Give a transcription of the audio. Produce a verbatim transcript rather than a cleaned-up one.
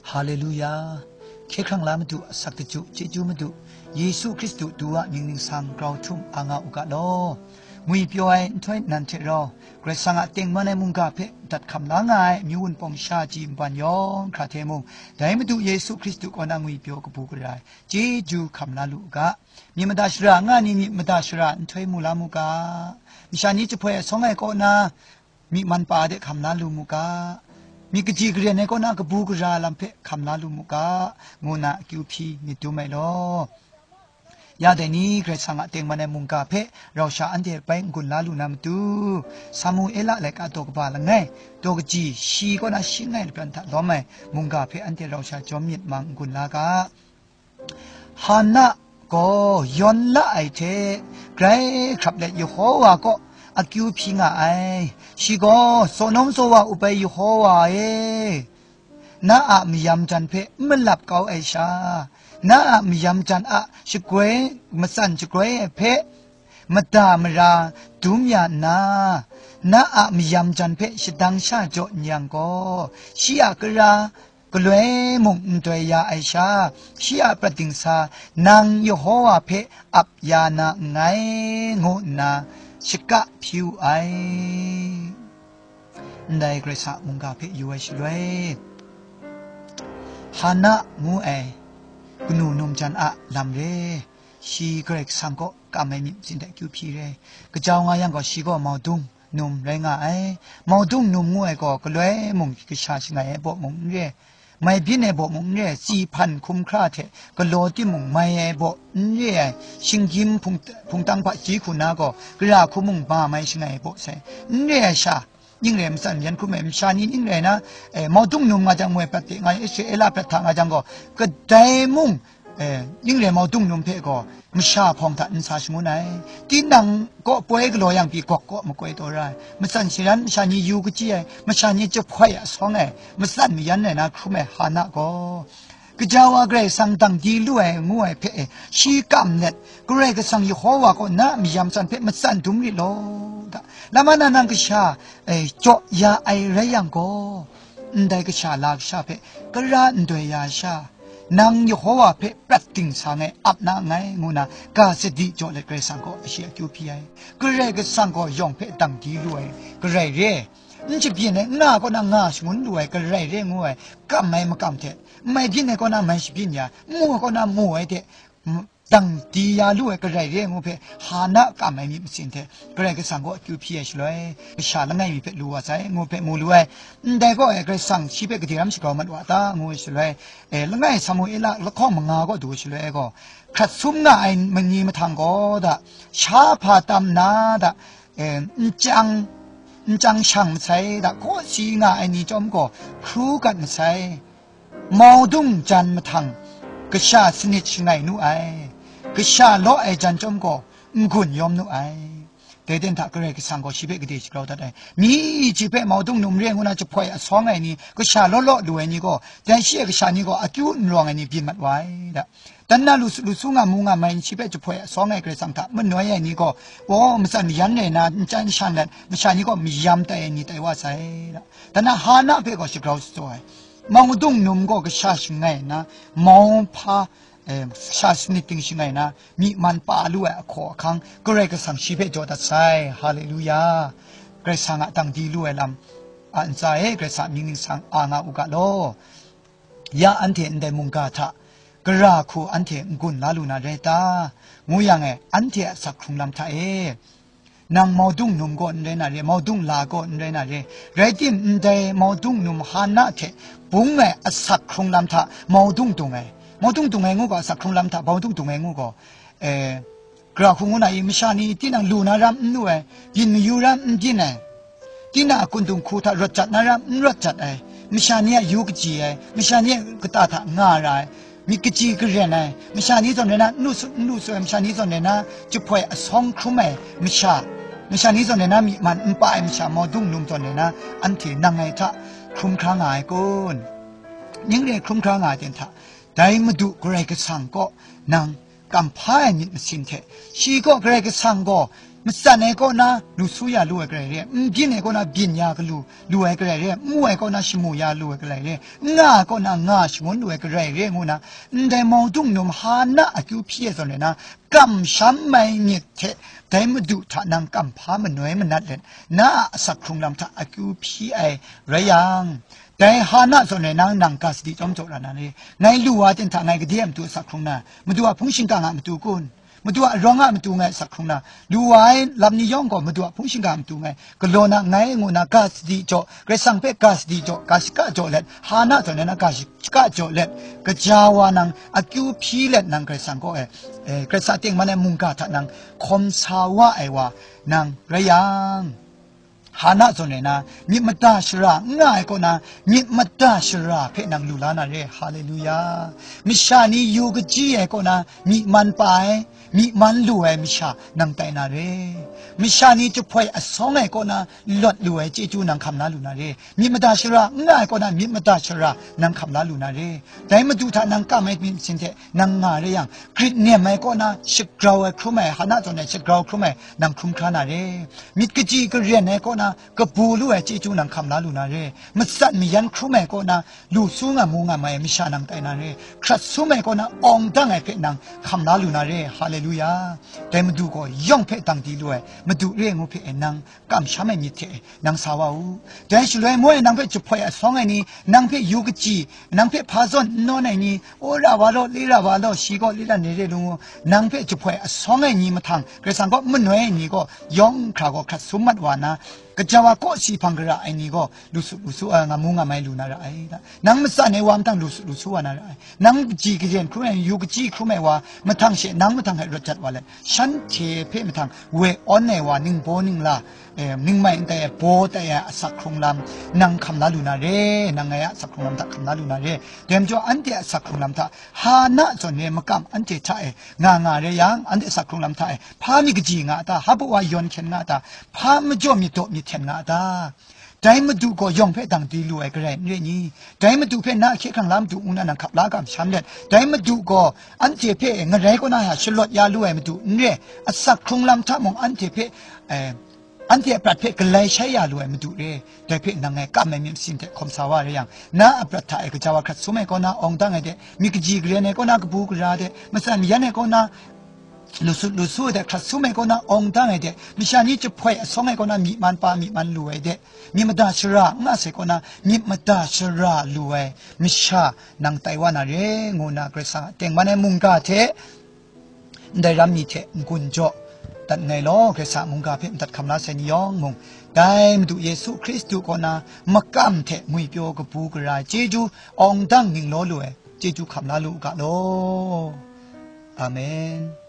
Haleluya! Hkye hkrang la Madu, asak daju, chyeju Madu, Yesu Hkristu du a mying ningsang grau htum a nga u ga law. Ngwipyaw ai nhtoi nan hte rau, Karai Kasang a tengman ai mungga hpe dat hkam la nga ai amyu wunpawng sha ji nban yawng hkra hte mung, dai Madu Yesu Hkristu kaw na ngwipyaw kabu gara ai chyeju hkam la lu u ga. Myit mada shara nga ni myit mada shara nhtoi mu la mu ga. Masha ni jahpoi asawng ai kaw na myi man pa de hkam la lu mu ga. Myit kaji karen ai kaw na kabu gara lam hpe hkam la lu mu ga, ngu na akyu hpyi myit dum ai law. Ya dai ni Karai Kasang a tengman ai mungga hpe rau sha anhte bai n-gun la lu na matu, Samuela laika daw kaba langai, daw kaji shi kaw na shi ngai lapran hta lawm ai mungga hpe anhte rau sha jawm myit mang n-gun la ga. Hana gaw yawn la ai hte grai hkrap let Yehowa kaw akyu hpyi nga ai. Shi gaw, "Tsaw nawng tsaw wa up ai Yehowa e, na a mayam jan hpe n malap kau ai sha, na a mayam jan a shagoi, matsan shagoi ai hpe mada mara dum ya nna, na a mayam jan hpe shadang sha jaw n yang gaw, shi a kara galoi mung n doi ya ai sha, shi a prat dingsa nang Yehowa hpe ap ya na nngai," ngu nna shaka hpyi wu ai. Ndai Karai Kasang a mungga hpe yu ai shaloi, Hana ngu ai kanu num jan a lam re, shi Karai Kasang kaw kam ai myit masin hte akyu hpyi re. Kajau nga yang gaw, shi gaw maudung num rai nga ai. Maudung num ngu ai gaw, galoi mung kasha shangai ai baw mung n re, mai byin ai baw mung n re, tsi hpan hkum hkra hte galaw timung mai ai baw n re ai, shinggyim hpung, hpungtang hpaji hku na gaw, gara hku mung ba mai shangai ai baw sai, n re ai sha, ning rai matsan yan hkrum ai masha ni ning rai na, eh, maudung num nga jang moi prat de nga ai, Israela prat hta nga jang gaw, kadai mung, eh, ning rai maudung num hpe gaw masha hpawng hta n sa shangun ai. Tinang kaw poi galaw yang pyi gawk kaw makoi taw ra ai. Matsan sharan masha ni yu kachyi ai, masha ni jahpoi asawng ai, matsan mayan ai na hkrum ai Hana gaw, Kaja wa Karai Kasang dang di lu ai ngu ai hpe e, shi kam let, Karai Kasang Yehowa kaw na a mayam san hpe matsan dum rit law, da. Lama na nang kasha, e, jaw ya ai rai yang gaw, ndai kasha la kasha hpe kara n doi ya sha, nang Yehowa hpe prat ding sa ngai ap na nngai, ngu na ga sadi jaw let Karai Kasang gaw shi akyu hpyi ai. Karai Kasang gaw yawng hpe dang di lu ai Karai re ai, n shabyin ai, n nga kaw na nga shangun lu ai Karai re ngu ai, kam ai makam hte, mai byin ai kaw na mai shabyin ya, mu ai kaw na mu ai hte, m-, dang di ya lu ai Karai re ngu hpe, Hana kam ai myit masin hte, Karai Kasang gaw akyu hpyi ai shaloi, kasha langai mi hpe lu wa sai, ngu hpe mu lu ai. Ndai gaw, e, Karai Kasang shi hpe gade ram shagrau mat wa ta, ngu ai shaloi, e, langai Samuela lahkawng manga gaw du ai shaloi gaw, hkrat sum nga ai mani mahtang gaw da, sha hpa tam na da, e, n chyang, n chyang shang masai da, kawsi nga ai ni chyawm gaw, hkru gat masai. Maudung jan mahtang, kasha sanit shangai nu ai, kasha law ai jan chyawm gaw, n-gun yawm nu ai. Dai ten hta Karai Kasang gaw shi hpe gade shagrau dat ai. Mi ji hpe maudung num re ngu na jahpoi asawng ai ni, kasha law law lu ai ni gaw, dai shi e kasha ni gaw akyu n rawng ai ni byin mat wa ai da. Dan na lu su, lu su nga mu nga mai ni shi hpe jahpoi asawng ai Karai Kasang hta manoi ai ni gaw, gaw matsan mayan rai na, n chyan shan let, masha ni gaw mayam tai ai ni tai wa sai da. Dan na Hana hpe gaw shagrau shatsawt ai. Maudung num gaw kasha shangai na, mau hpa, eh, kasha sanit ting shangai na, myi man pa lu ai ahkaw ahkang, Karai Kasang shi hpe jaw dat sai. Haleluya! Karai Kasang a dang di lu ai lam a ntsa e, Karai Kasang a mying ningsang a nga u ga law. Ya anhte ndai mungga hta, gara hku anhte n-gun la lu na rai ta? Ngu yang e, anhte a asak hkrung lam hta e, nang maudung num gaw n rai na re, maudung la gaw n rai na re. Rai tim, ndai maudung num Hana hte bung ai asak hkrung lam hta maudung dung ai. Maudung dung ai ngu gaw, asak hkrung lam hta maudung dung ai ngu gaw, eh, gara hku ngu na i, masha ni tinang lu na ram n lu ai, byin mayu ram n byin ai, tinang a kun dung hku hta rawt jat na ram n rawt jat ai, masha ni a yu kaji ai, masha ni a kata hta nga ra ai, myit kaji karen ai, masha ni zawn rai na, n lu su, n lu su ai, masha ni zawn rai na, jahpoi asawng hkrum ai masha, masha ni zawn rai na, myi man n pa ai masha, maudung num zawn rai na, anhte nang ngai hta hkrum hkra nga ai kun? Ning re hkrum hkra nga ai ten hta, dai Madu Karai Kasang kaw nang kamhpa ai myit masin hte, shi kaw Karai Kasang gaw Matsan ai kaw na lu su ya lu ai garai re, n byin ai kaw na byin ya galu lu ai garai re, n mu ai kaw na shamu ya lu ai garai re, n nga ai kaw na nga shangun lu ai garai re ngu na, ndai maudung num Hana akyu hpyi ai zawn rai na, kamsham ai myit hte dai Madu hta nang kamhpa manoi manat let, na a asak hkrung lam hta akyu hpyi ai rai yang, dai Hana zawn rai nang, nang ga sadi chyawm jaw ra na re. Ngai lu wa ten hta ngai gade a matu asak hkrung na, Madu a hpung shingkang a matu kun, Madu a arawng a matu ngai asak hkrung na, lu wa ai lam ni yawng gaw Madu a hpung shingkang a matu ngai galaw na ngai ngu na ga sadi jaw, Karai Kasang hpe ga sadi jaw, ga shaka jaw let, Hana zawn rai na ga shaka jaw let, kaja wa nang akyu hpyi let nang Karai Kasang kaw e, eh, Karai Kasang a tengman ai mungga hta nang hkawm sa wa ai wa nang rai yang, Hana zawn rai na, myit mada shara n nga ai kaw na, myit mada shara hpe nang lu la na re. Haleluya. Masha ni yu kaji ai kaw na, myi man pa ai, myi man lu ai masha nang tai na re. Masha ni jahpoi asawng ai kaw na, lawt lu ai chyeju nang hkam la lu na re. Myit mada shara n nga ai kaw na, myit mada shara nang hkam la lu na re. Dai Madu hta nang kam ai myit masin hte nang nga re yang, grit nem ai kaw na, shagrau ai hkrum ai, Hana zawn ai shagrau hkrum ai, nang hkrum hkra na re. Myit kaji karen ai kaw na, kabu lu ai chyeju nang hkam la lu na re. Matsat mayan hkrum ai kaw na, lu su ngam mu ngam ai masha nang tai na re. Hkrat sum ai kaw na, awng dang ai hpe nang hkam la lu na re. Haleluya. Dai Madu gaw yawng hpe dang di lu ai Madu re ngu hpe nang kamsham ai myit hte nang sa wa u. Dai shaloi moi nang hpe jahpoi asawng ai ni, nang hpe yu kaji, nang hpe hpa zawn n nawn ai ni, o ra wa law, le ra wa law, shi gaw le ra ni re lu ngu, nang hpe jahpoi asawng ai ni mahtang, Karai Kasang kaw manoi ai ni gaw, yawng hkra gaw hkrat sum mat wa na, kaja wa kaw si hpang gara ai ni gaw, lu su, lu su, a, ngam mu ngam ai lu na ra ai. Nang matsan ai wa mahtang lu su, lu su wa na ra ai. Nang kaji kajen hkrum ai, yu kaji hkrum ai wa mahtang she, nang mahtang hte rawt jat wa let, shanhte hpe mahtang woi awn ai wa, ningbaw ningla, eh, ningmai n tai ai, baw tai ai asak hkrung lam, nang hkam la lu na re, nang ngai a asak hkrung lam hta hkam la lu na re. Dai majaw, anhte a asak hkrung lam hta, Hana zawn re makam anhte hta e nga nga re yang, anhte asak hkrung lam hta e hpa mi kaji nga a ta? Hpa baw wa yawn hkyen nga a ta? Hpa majaw myit daw myit hten nga a ta? Dai Madu gaw yawng hpe dang di lu ai garai n re ni? Dai Madu hpe na hkye hkrang la Madu ngu na nang hkap la kamsham let, dai Madu gaw anhte hpe ngarai kaw na shalawt ya lu ai Madu n re, asak hkrung lam hta mung anhte hpe, eh, anhte a prat hpe galai shai ya lu ai Madu re. Dai hpe nang ngai kam ai myit masin hte hkawm sa wa re yang, na a prat hta e gaja wa hkrat sum ai kaw na, awng dang ai de, myit kaji karen ai kaw na, kabu gara de, matsan mayan ai kaw na, lu su, lu su ai de, hkrat sum ai kaw na, awng dang ai de, masha ni jahpoi asawng ai kaw na, myi man pa, myi man lu ai de, myit mada shara n nga sai kaw na, myit mada shara lu ai masha nang tai wa na re, ngu na Karai Kasang a tengman ai mungga hte ndai ram mi hte n-gun jaw dat nngai law, Karai Kasang a mungga hpe madat hkam la sai ni yawng mung, dai Madu Yesu Hkristu kaw na makam hte ngwipyaw kabu gara ai chyeju, awng dang ning law lu ai chyeju hkam la lu u ga law. Amen.